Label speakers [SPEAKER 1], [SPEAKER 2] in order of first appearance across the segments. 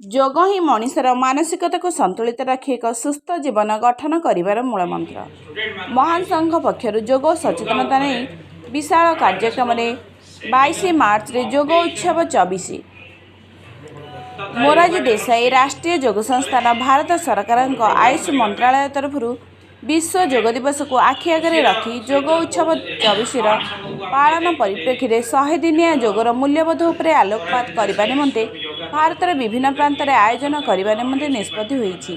[SPEAKER 1] ଯୋଗ ହିଁ ମଣିଷର ମାନସିକତାକୁ ସନ୍ତୁଳିତ ରଖି ଏକ ସୁସ୍ଥ ଜୀବନ ଗଠନ କରିବାର ମୂଳମନ୍ତ୍ର। ମହାନ ସଂଘ ପକ୍ଷରୁ ଯୋଗ ସଚେତନତା ନେଇ ବିଶାଳ କାର୍ଯ୍ୟକ୍ରମରେ 22 ମାର୍ଚ୍ଚରେ ଯୋଗ ଉତ୍ସବ 24। ମୋରାରଜୀ ଦେଶାଇ ରାଷ୍ଟ୍ରୀୟ ଯୋଗ ସଂସ୍ଥାନ, ଭାରତ ସରକାରଙ୍କ ଆୟୁଷ ମନ୍ତ୍ରାଳୟ ତରଫରୁ ବିଶ୍ୱ ଯୋଗ ଦିବସକୁ ଆଖି ଆଗରେ ରଖି ଯୋଗ ଉତ୍ସବ 24ର ପାଳନ ପରିପ୍ରେକ୍ଷୀରେ 100 ଦିନିଆ ଯୋଗର ମୂଲ୍ୟବୋଧ ଉପରେ ଆଲୋକପାତ କରିବା ନିମନ୍ତେ ଭାରତର ବିଭିନ୍ନ ପ୍ରାନ୍ତରେ ଆୟୋଜନ କରିବା ନିମନ୍ତେ ନିଷ୍ପତ୍ତି ହୋଇଛି।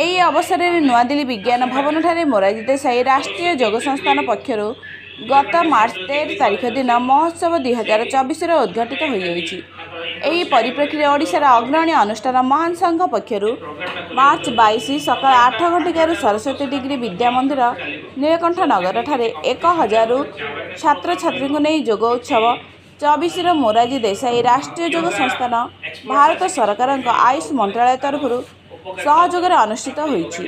[SPEAKER 1] ଏହି ଅବସରରେ ନୂଆଦିଲ୍ଲୀ ବିଜ୍ଞାନ ଭବନଠାରେ ମୋରାରଜୀ ଦେଶାଇ ରାଷ୍ଟ୍ରୀୟ ଯୋଗ ସଂସ୍ଥାନ ପକ୍ଷରୁ ଗତ ମାର୍ଚ୍ଚ 13 ତାରିଖ ଦିନ ମହୋତ୍ସବ 2024ର ଉଦ୍ଘାଟିତ ହୋଇଯାଇଛି। ଏହି ପରିପ୍ରେକ୍ଷୀରେ ଓଡ଼ିଶାର ଅଗ୍ରଣୀ ଅନୁଷ୍ଠାନ ମହାନ ସଂଘ ପକ୍ଷରୁ ମାର୍ଚ୍ଚ 22 ସକାଳ 8 ଘଟିକାରୁ ସରସ୍ୱତୀ ଡିଗ୍ରୀ ବିଦ୍ୟା ମନ୍ଦିର, ନୀଳକଣ୍ଠ ନଗରଠାରେ 1000ରୁ ଛାତ୍ରଛାତ୍ରୀଙ୍କୁ ନେଇ ଯୋଗ ଉତ୍ସବ 24ର ମୋରାରଜୀ ଦେଶାଇ ରାଷ୍ଟ୍ରୀୟ ଯୋଗ ସଂସ୍ଥାନ, ଭାରତ ସରକାରଙ୍କ ଆୟୁଷ ମନ୍ତ୍ରାଳୟ ତରଫରୁ ସହଯୋଗରେ ଅନୁଷ୍ଠିତ ହୋଇଛି।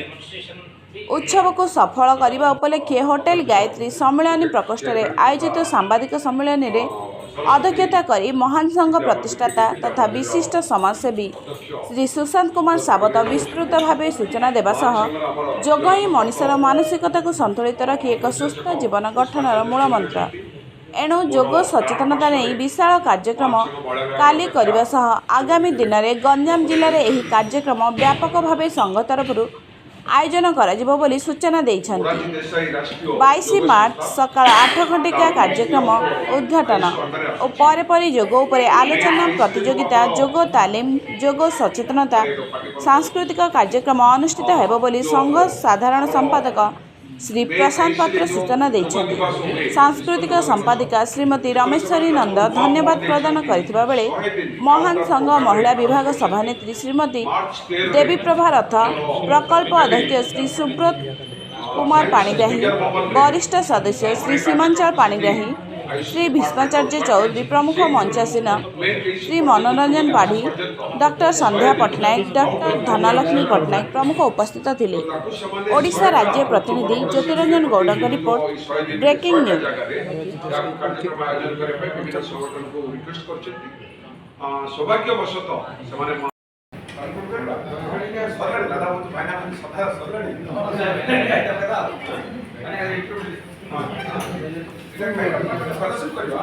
[SPEAKER 1] ଉତ୍ସବକୁ ସଫଳ କରିବା ଉପଲକ୍ଷେ ହୋଟେଲ ଗାୟତ୍ରୀ ସମ୍ମିଳନୀ ପ୍ରକୋଷ୍ଠରେ ଆୟୋଜିତ ସାମ୍ବାଦିକ ସମ୍ମିଳନୀରେ ଅଧ୍ୟକ୍ଷତା କରି ମହାନ ସଂଘ ପ୍ରତିଷ୍ଠାତା ତଥା ବିଶିଷ୍ଟ ସମାଜସେବୀ ଶ୍ରୀ ସୁଶାନ୍ତ କୁମାର ସାବତ ବିସ୍ତୃତ ଭାବେ ସୂଚନା ଦେବା ସହ ଯୋଗ ହିଁ ମଣିଷର ମାନସିକତାକୁ ସନ୍ତୁଳିତ ରଖି ଏକ ସୁସ୍ଥ ଜୀବନ ଗଠନର ମୂଳମନ୍ତ୍ର, ଏଣୁ ଯୋଗ ସଚେତନତା ନେଇ ବିଶାଳ କାର୍ଯ୍ୟକ୍ରମ କାଲି କରିବା ସହ ଆଗାମୀ ଦିନରେ ଗଞ୍ଜାମ ଜିଲ୍ଲାରେ ଏହି କାର୍ଯ୍ୟକ୍ରମ ବ୍ୟାପକ ଭାବେ ସଂଘ ତରଫରୁ ଆୟୋଜନ କରାଯିବ ବୋଲି ସୂଚନା ଦେଇଛନ୍ତି।
[SPEAKER 2] ମୋରାରଜୀ ଦେଶାଇ ରାଷ୍ଟ୍ରୀୟ
[SPEAKER 1] 22
[SPEAKER 2] ଯୋଗ
[SPEAKER 1] ମାର୍ଚ୍ଚ
[SPEAKER 2] ସଂସ୍ଥା
[SPEAKER 1] ସକାଳ 8 ଘଟିକା କାର୍ଯ୍ୟକ୍ରମ ଉଦ୍ଘାଟନ ଓ ପରେ ପରେ ଯୋଗ ଉପରେ ଆଲୋଚନା, ପ୍ରତିଯୋଗିତା, ଯୋଗ ତାଲିମ, ଯୋଗ ସଚେତନତା, ସାଂସ୍କୃତିକ କାର୍ଯ୍ୟକ୍ରମ ଅନୁଷ୍ଠିତ ହେବ ବୋଲି ସଂଘ ସାଧାରଣ ସମ୍ପାଦକ ଶ୍ରୀ ପ୍ରଶାନ୍ତ ପାତ୍ର ସୂଚନା ଦେଇଛନ୍ତି। ସାଂସ୍କୃତିକ ସମ୍ପାଦିକା ଶ୍ରୀମତୀ ରମେଶ୍ୱରୀ ନନ୍ଦ ଧନ୍ୟବାଦ ପ୍ରଦାନ କରିଥିବା ବେଳେ ମହାନ ସଂଘ ମହିଳା ବିଭାଗ ସଭାନେତ୍ରୀ ଶ୍ରୀମତୀ ଦେବୀପ୍ରଭା ରଥ, ପ୍ରକଳ୍ପ ଅଧ୍ୟକ୍ଷ ଶ୍ରୀ ସୁବ୍ରତ କୁମାର ପାଣିଗ୍ରାହୀ, ବରିଷ୍ଠ ସଦସ୍ୟ ଶ୍ରୀ ସୀମାଞ୍ଚଳ ପାଣିଗ୍ରାହୀ, ଶ୍ରୀ ଭୀଷ୍ମାଚାର୍ଯ୍ୟ ଚୌଧୁରୀ ପ୍ରମୁଖ ମଞ୍ଚାସୀନ ଶ୍ରୀ ମନୋରଞ୍ଜନ ପାଢ଼ୀ, ଡକ୍ଟର ସନ୍ଧ୍ୟା ପଟ୍ଟନାୟକ, ଡକ୍ଟର ଧନଲକ୍ଷ୍ମୀ ପଟ୍ଟନାୟକ ପ୍ରମୁଖ ଉପସ୍ଥିତ ଥିଲେ। ଓଡ଼ିଶା ରାଜ୍ୟ ପ୍ରତିନିଧି ଜ୍ୟୋତିରଞ୍ଜନ ଗୌଡ଼ଙ୍କ ରିପୋର୍ଟ, ବ୍ରେକିଂ ନ୍ୟୁଜ୍।
[SPEAKER 2] ଯାହାକୁ କାର୍ଯ୍ୟକ୍ରମ ଆୟୋଜନ କରିବା ପାଇଁ ବିଭିନ୍ନ ସଂଗଠନକୁ ରିକ୍ୱେଷ୍ଟ କରିଛନ୍ତି। ସୌଭାଗ୍ୟବଶତଃ ସେମାନେ ସରିଲାଣି ଦାଦା, ଭାଇନା ସଭା ସରିଲାଣି। ପ୍ରଦର୍ଶନ କରିବା।